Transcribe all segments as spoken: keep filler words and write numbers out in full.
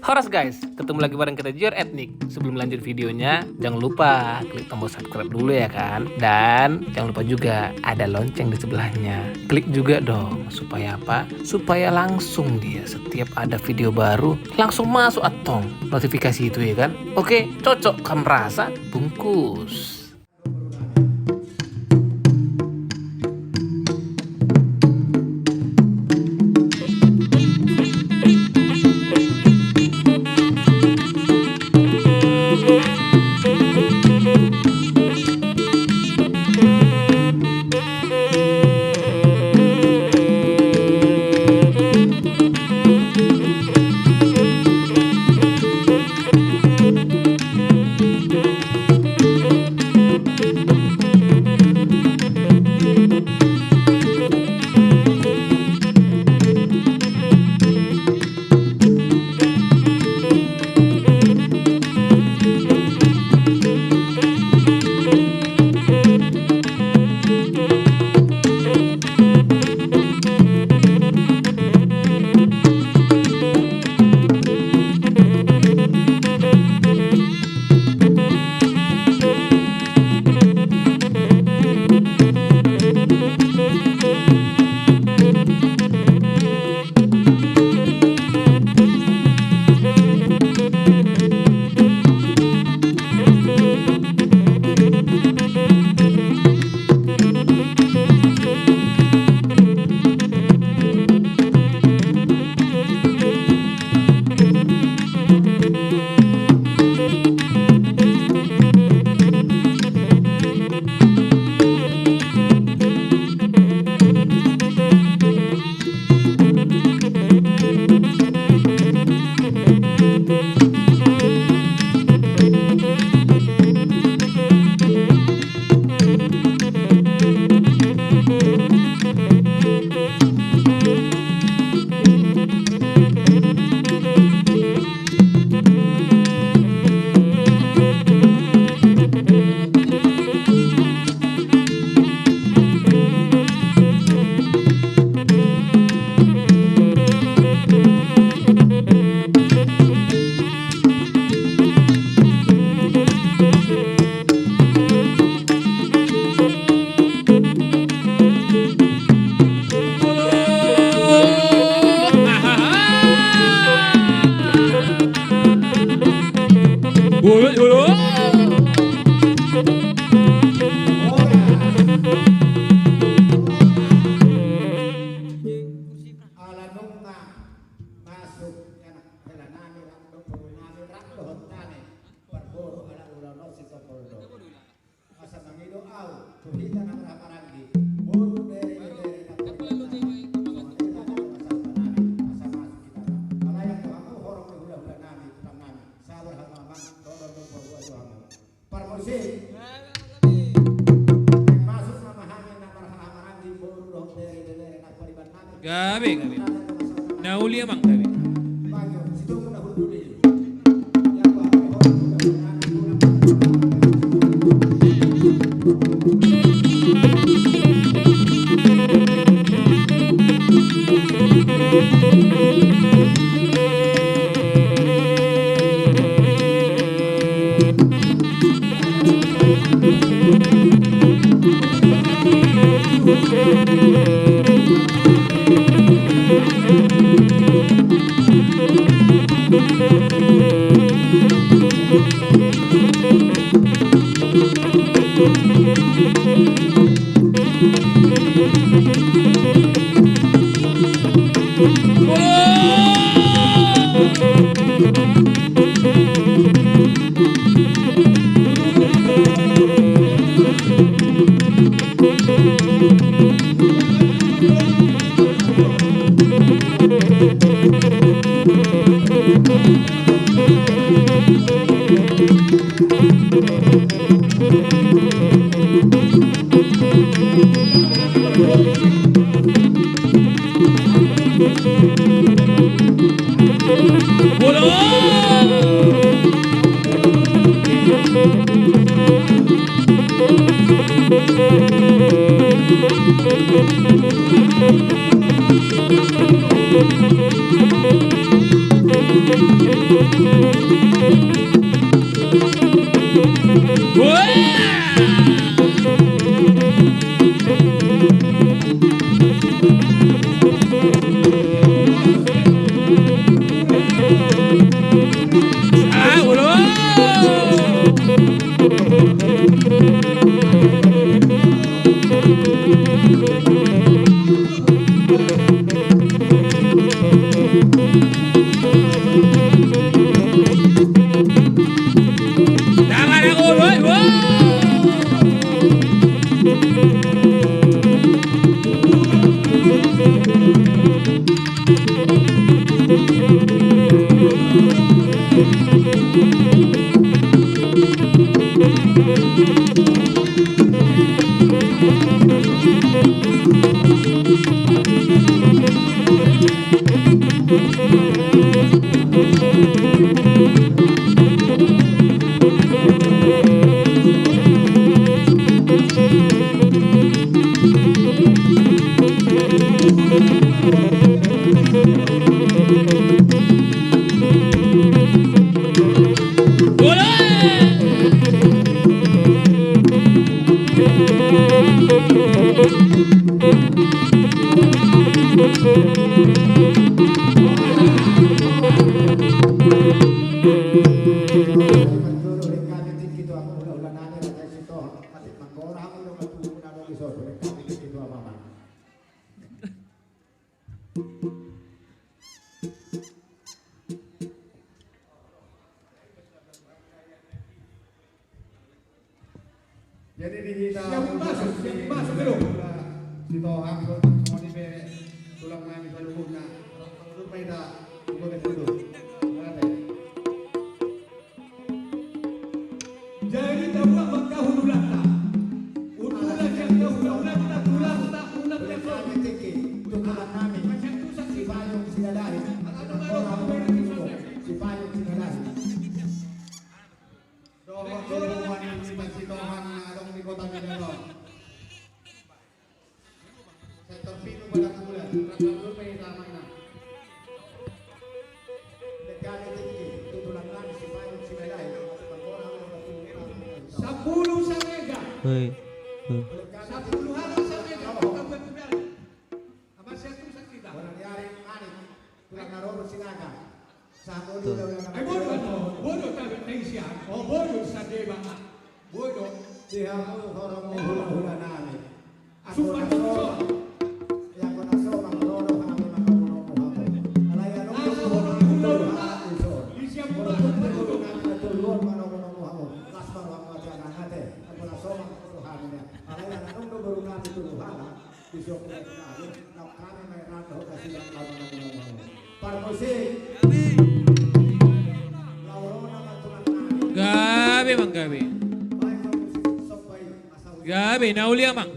Horas guys, ketemu lagi bareng kita J R Ethnic. Sebelum lanjut videonya, jangan lupa klik tombol subscribe dulu ya kan. Dan jangan lupa juga ada lonceng di sebelahnya. Klik juga dong, supaya apa? Supaya langsung dia setiap ada video baru, langsung masuk antong notifikasi itu ya kan. Oke, cocok kan rasa? Bungkus. Ala nunga masuk anak hela nami rap dohot boru nami rap dohot tane parboru ala ulaon on sitopol do. Asa mangido au tu hita na marhahamaranggi boru bere bere na parboru nami asa masuk hita. Ala yang tu hamu horong ni hula hula nami tukang nami sabar hamu amang tolong do pabuat tu hamu. Parmusik. Masuk nama hami na marhahamaranggi boru dohot bere bere na pariban nami. Gabe gabe. Na uli amang gabe. Jadi di hita siap masuk, siap masuk, belum? Sitohang, songon i pe tulang nami saluhutna. Rap ma hita, iboto dulu. Jadi tabuat ma angka hundulanta. Hundulan ni angka hundulanta, tulanta, tulanta. Tulang nami, Sipayung Sinalahi. Sipayung Sinalahi. Dohot hubungan ni sitohang na adong di Kota Medan on. Sektor pitu Padang Bulan, rap ma hita, amang inang. Sampulu samega. Hei, hei. Sampulu halak samega. Amang, sian tu sakita. Tulang na ro do Sinaga. Ai boi do, boi do tabe taisian. O boi do sandeba. Boi do. Di hamu horong ni hulahula nami. Sumpah tu so. Ia kona so mangroro hami mangomo hamu. Alai adong do hulahula di sian boru nami na tolu on mangomo hamu. Las ma rohamu ate, amang ate. Ia kona so mangroro hami. Alai adong do boru nami tolu halak. Gabe, amang, gabe. Gabe, na uli, amang.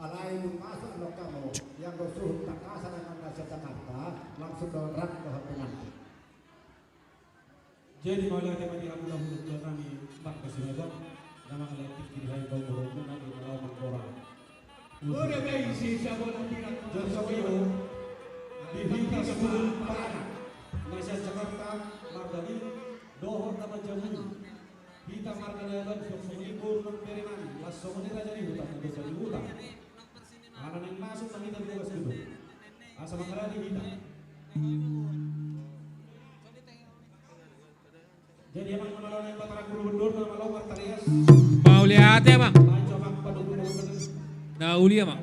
Alai dung masuk do hamu, ianggo suhut tangkasan na sian Jakarta, langsung do rap dohot pengantin. Jadi mauliate ma di hamu na hudok nami marga Siregar, na mangalehon tingki di hamu, boru nami na laho manggora. Udah baik si Sabola bilang. Jadi songon i, di hita suhut paranak na sian Jakarta, marga Lim, dohot na manjamui. Hita marga Nababan, songon i boru nang bere nami, laos songon i raja ni huta, na raja ni huta. Ala naeng masuk ma hita di bagas gedong, asa mangaradi hita. Jadi amang, na malo naeng patarang guru bendor, na malo martarias. Mauliate amang. Baca amang, padomu. Na uli amang.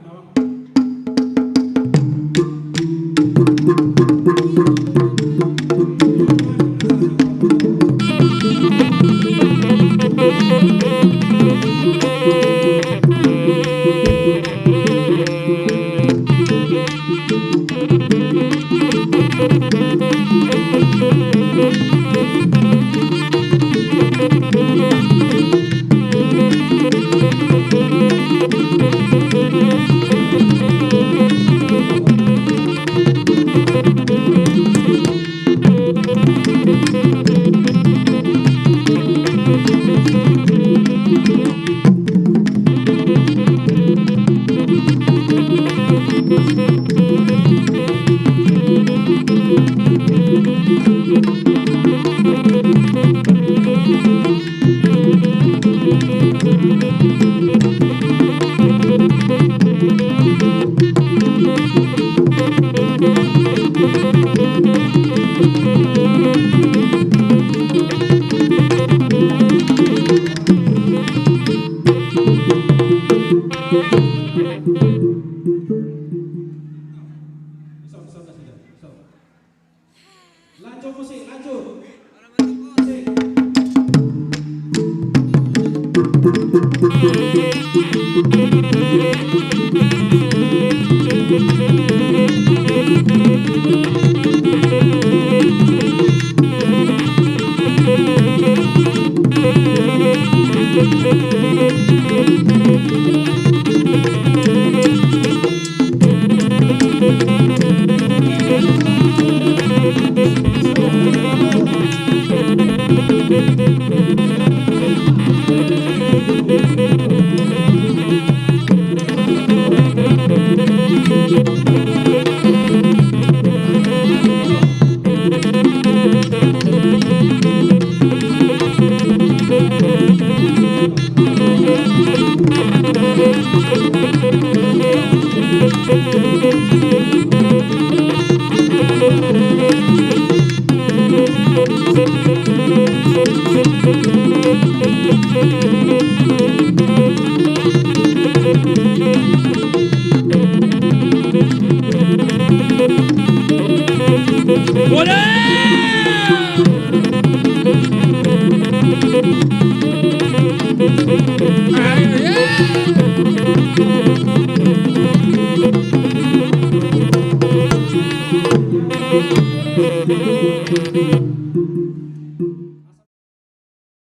Lanjut musik, lanjut. Musik.